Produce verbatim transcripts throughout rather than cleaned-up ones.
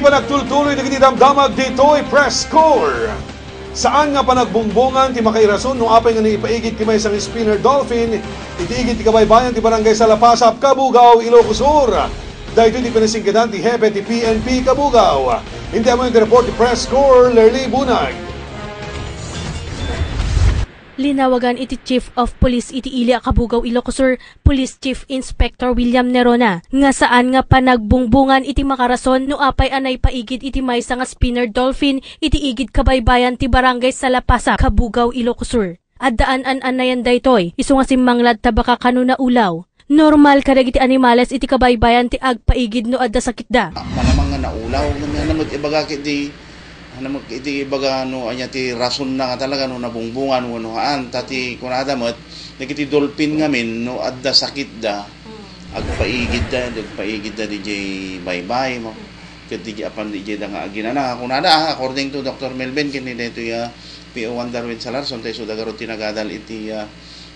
Panagtultuloy dagiti damdamag ditoy press corps. Saan nga panagbungbongan ti makairason no apay nga naipaigid ti maysa nga spinner dolphin iti igid ti kabaybayan ti Barangay Salapasap, Cabugao, Ilocos Sur. Daytoy ti pinasingkedan ti hepe ti P N P Cabugao. Inti ammo ti report ti press corps, Lerly Bunag. Linawagan iti Chief of Police iti ili a Cabugao, Ilocos Sur, Police Chief Inspector William Nerona, nga saan nga panagbungbongan iti makarason no apay a naipaigid iti maysa nga spinner dolphin iti igid kabaybayan ti Barangay Salapasap, Cabugao, Ilocos Sur. Adda an-an-anayan daytoy, isu nga simmanglatta baka kano naulaw. Normal kadagiti animales iti kabaybayan ti agpaigid no adda sakitda. Malamang nga naulaw, ngem ania met ibaga ket di Ano mo iti ibaga no ania ti rason na nga talaga no nabungbongan wenno haan. Ta ti kunada met, dagiti dolphin ngamin no adda sakitda, agpaigidda, agpaigidda didiay baybay, ma-, ket didiay apan didiay da nga aginana. Kunada, ah, according to Doctor Melvin, ken ni daytoy, ah, P O one Darwin Salarson, tay isu da garud ti nagadal iti, ah,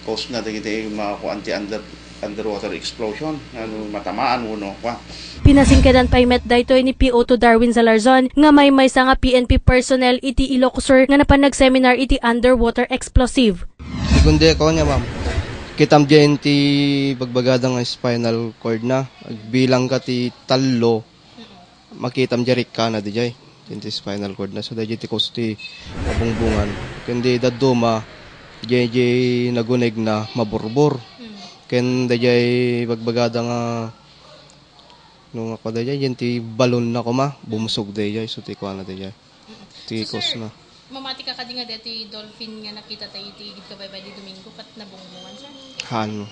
cause na dagiti makuan ti under underwater explosion, ano, matamaan wenno kua. Pinasingkedan pay met daytoy ni P O two Darwin Salarzon nga maymaysa nga P N P personnel iti Ilocos Sur nga napan nagseminar iti underwater explosive. Segun diay kua nia, ma'am. Kitam diay ti bagbagada nga spinal cord na. Agbilang ka ti tallo, makitam diay rikkana diay. Iti spinal cord na. So, daydiay ti cause ti kabungbongan. Ken di dadduma, diay, diay naguneg na maburbor. Mm. Ken daydiay bagbagada nga, no, nga kua daydiay, diay ti balon na koma, bumsog daydiay. So, ti kua na daydiay. Ti cause na. Mamati ka kadi nga deti dolphin nga nakita tayo iti igid kabaybay di Domingo, kat nabungbongan, sir? Haan.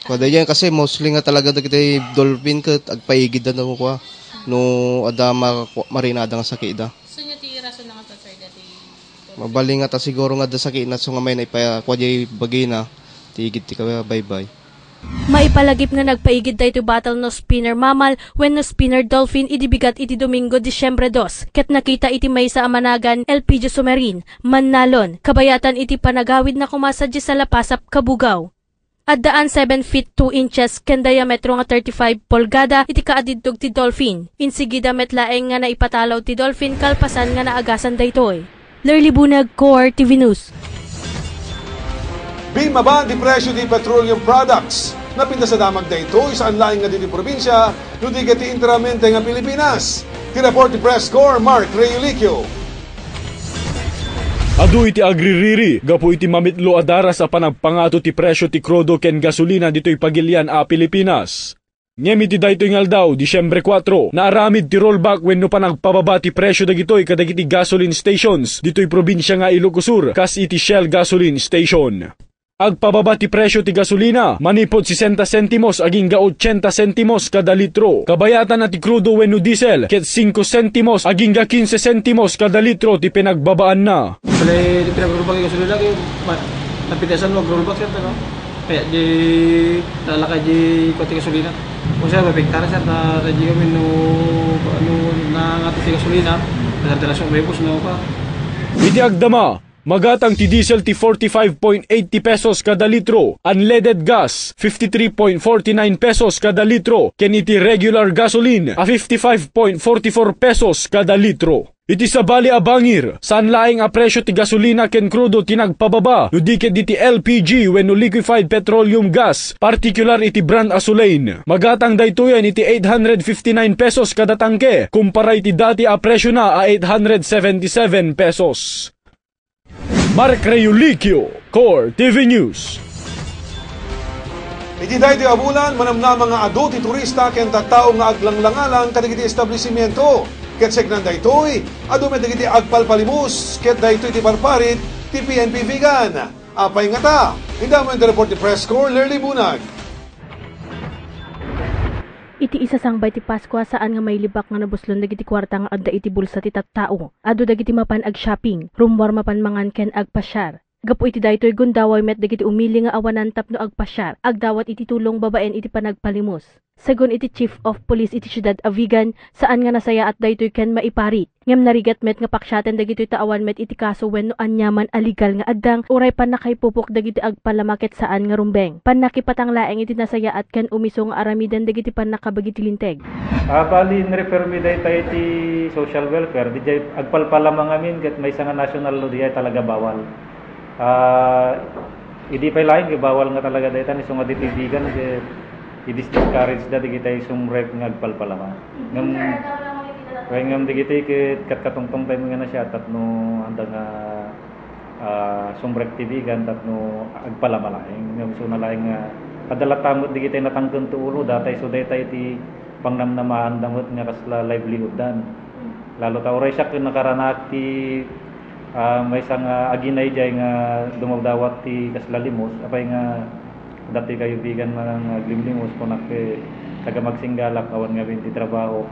Kua daydiay kasi mostly nga talaga dagiti dolphin ket agpaigid da no kua. No adda ma-, marinada nga sakida. So, nia ti rason na nga ta, sir, deti dolphin? Mabalin nga ta siguro nga adda sakina so nga may naipa-, kua diay bagina, ti igid ti kabaybay. Maipalagip nga nagpaigid daytoy bottlenose spinner mammal wenno spinner dolphin idi bigat iti Domingo, Disyembre dos, ket nakita iti maysa a managan, L P G submarine, Mannalon, kabayatan iti panagawid na koma sadiay Salapasap, Cabugao. Addaan seven feet two inches ken diametro nga thirty-five pulgada iti kaadiddog ti dolphin. Insigida met laeng nga naipatalaw ti dolphin kalpasan nga naagasan daytoy. Lerly Bunag, Core T V News. Bimmaba ti presyo ti petroleum products. Napintas a damag daytoy saan laeng nga ditoy probinsia, no di ket ti enteramente nga Pilipinas. Ti report ti Press Corps, Mark Reulicio. Adu iti agririri gapu iti mamitlo a daras a panagpangato ti presyo ti krudo ken gasolina ditoy pagilian a Pilipinas. Ngem iti daytoy nga aldaw, Disyembre kuatro, naaramid ti rollback wenno panagpababa ti presyo dagitoy kadagiti gasoline stations ditoy probinsia nga Ilocos Sur, kas iti Shell gasoline station. Agpababa ti presyo ti gasolina manipud sesenta sentimos agingga ochenta sentimos kada litro. Kabayatan a ti krudo wenno diesel ket singko sentimos agingga kinse sentimos kada litro ti pinagbabaanna. Bale, di pinag-rollback yung gasolina, kaya ma-, napitasan mo mag-rollback, sir, no? Kaya di, lalakay di kuwan ti gasolina. Kung sir, mapiktar, sir, na, na di kami no, ano, na nga ti gasolina, na, na, na, no, pa. Iti agdama, magatang ti diesel ti forty-five point eighty pesos kada litro, unleaded gas, fifty-three point forty-nine pesos kada litro, ken iti regular gasoline a fifty-five point forty-four pesos kada litro. Iti sabali a bangir, saan laeng a presyo ti gasolina ken krudo ti nagpababa, no di ket iti L P G wenno liquefied petroleum gas, partikular iti brand a Soleil. Magatang daytoyen iti eight hundred fifty-nine pesos kada tangke, kumpara iti dati a presyona a eight hundred seventy-seven pesos. Mark Reulicio, Core T V News. Iti daytoy a bulan, manamnama nga adu ti turista ken tattao nga aglanglangalang kadagiti establisimentu. Ket seknan daytoy, adu met dagiti agpalpalimos, ket daytoy ti parparit ti P N P Vigan. Apay ngata? Inda mo iti report ti Press Corps, Lerly Bunag. Iti isasangbay ti Paskua, saan nga mailibak nga nabuslon dagiti kuarta nga adda iti bulsa ti tattao. Adu dagiti mapan ag-shopping, rummuar mapan mangan ken agpasiar. Gapu iti daytoy, gundaway met dagiti umili nga awanan tapno agpasiar, agdawat iti tulong babaen iti panagpalimos. Sagun iti Chief of Police iti siudad a Vigan, saan nga nasayaat daytoy ken maiparit. Ngem narigat met nga paksiaten dagitoy ta awan met iti kaso wenno aniaman a legal nga addang uray pannakaipupok dagiti agpalama ket saan nga rumbeng. Pannakipatang laeng iti nasayaat ken umiso nga aramiden dagiti pannakabagi ti linteg. Ah, bali, in-refer mi dayta iti social welfare, diay agpalpalama ngamin ket maysa nga national law diay talaga bawal. Ah, idi pay laeng ket bawal nga talaga dayta, isu nga ditibigan ket i-discourage da digitay sumrek nga agpalpalama. Ngem, wen ngem digitay ket katkatungtong tayo nga nasya tapno anda nga, ah, sumrek tibigan tapno agpalama laeng. Ngem isuna laeng nga adda latta met digitay natangken ti ulo, dayta isu dayta iti pangnamnamaanda met nga kasla livelihood dan. Lalo ta uray siak ket nakaranak ti, ah, maysa nga aginay diay nga dumawdawat ti kasla limos, apay nga dati kayo bigan nga aglimlimos, kunak ket taga Magsinggalak, awan ngamin ti trabaho,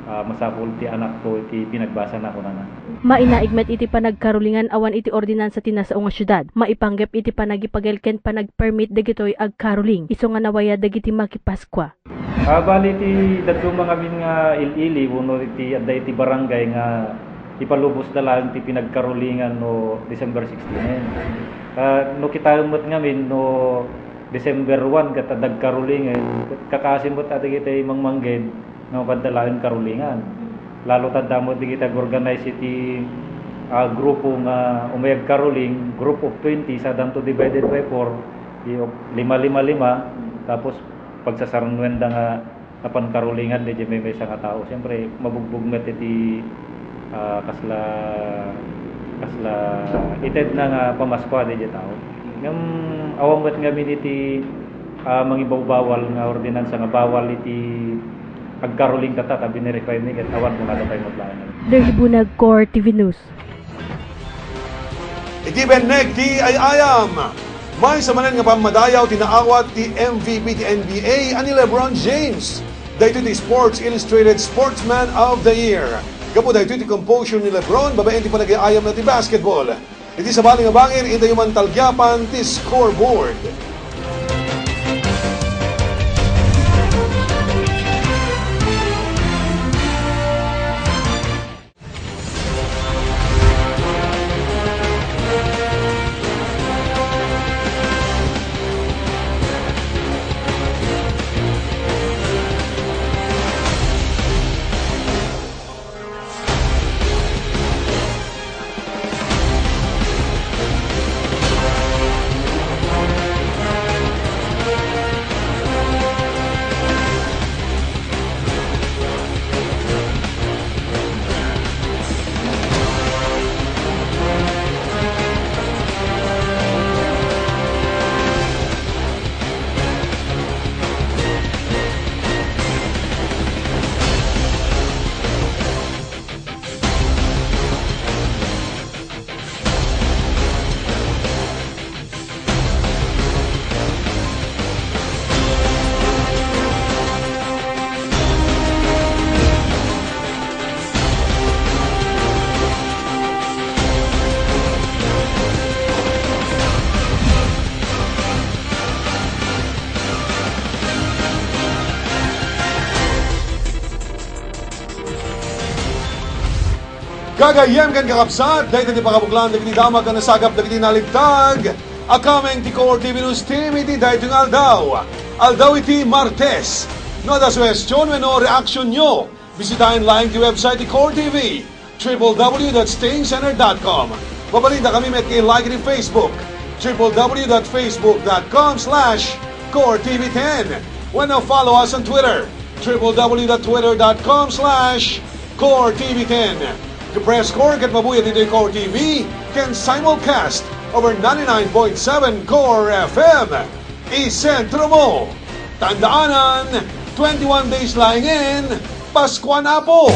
ah, masapul ti anakko iti pinagbasana, kunana. Mainaig met iti panagkarulingan awan iti ordinansa ti nasao nga siudad. Maipanggep iti panagipagel ken panagpermit dagitoy agkaruling, isu nga nawaya dagiti makipaskua. Ah, bali ti dadduma ngamin nga il-ili wenno iti adda iti barangay nga ipalubosda laeng ti pinagkarulingan no December sixteen. Ah, no kitaem met ngamin no December one ket adda agkarulingen, kakasi met a dagiti mangmangged nga mapadda laeng karulingan. Lalo ta adda met dagiti ag-organize iti, ah, grupo nga umay agkaruling, group of twenty, sadanto divided by four, di, lima, lima, lima, tapos pagsasarnuenda nga napan karulingan daydiay maymaysa nga tao. Siyempre, mabugbog met iti, ah, kasla, kasla itedna nga pamaskua daydiay tao. Ngem awan met ngamin iti, ah, mangibawbawal nga ordinansa nga bawal iti agkaruling tatta, ta binirify mi ket awan kunada pay met laeng. Derly Bunag, Core T V News. Iti benneg ti ay-ayam, maysa manen nga pammadayaw ti naawat ti M V P ti N B A a ni LeBron James. Daytoy ti Sports Illustrated Sportsman of the Year. Gapu daytoy ti composure ni LeBron babaen ti panagay-ayamna ti basketball. Iti sabali nga bangir, intayo man talgiapan ti scoreboard. Gagayyem ken kakabsat, dayta ti pakabuklan dagiti damag a nasagap dagiti nalintag a kameng ti Core T V News Team iti daytoy nga aldaw. Aldaw iti Martes. No adda suhestion wenno reaksionyo, bisitaen laeng ti website ti Core T V, triple W dot stingcenter dot com. Mabalinda kami met nga i-like iti Facebook, triple W dot facebook dot com slash core T V ten. Wenno follow us on Twitter, triple W dot twitter dot com slash core T V ten. Ti Press Corps ket mabuya ditoy Core T V ken simulcast over ninety-nine point seven Core F M. Isentro mo! Tandaanan, twenty-one days laengen, Paskuan Apo!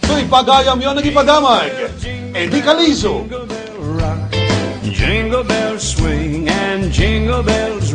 Toy pagayamyo a nagipadamag, Eddie Calizo. Jingle bells swing and jingle bells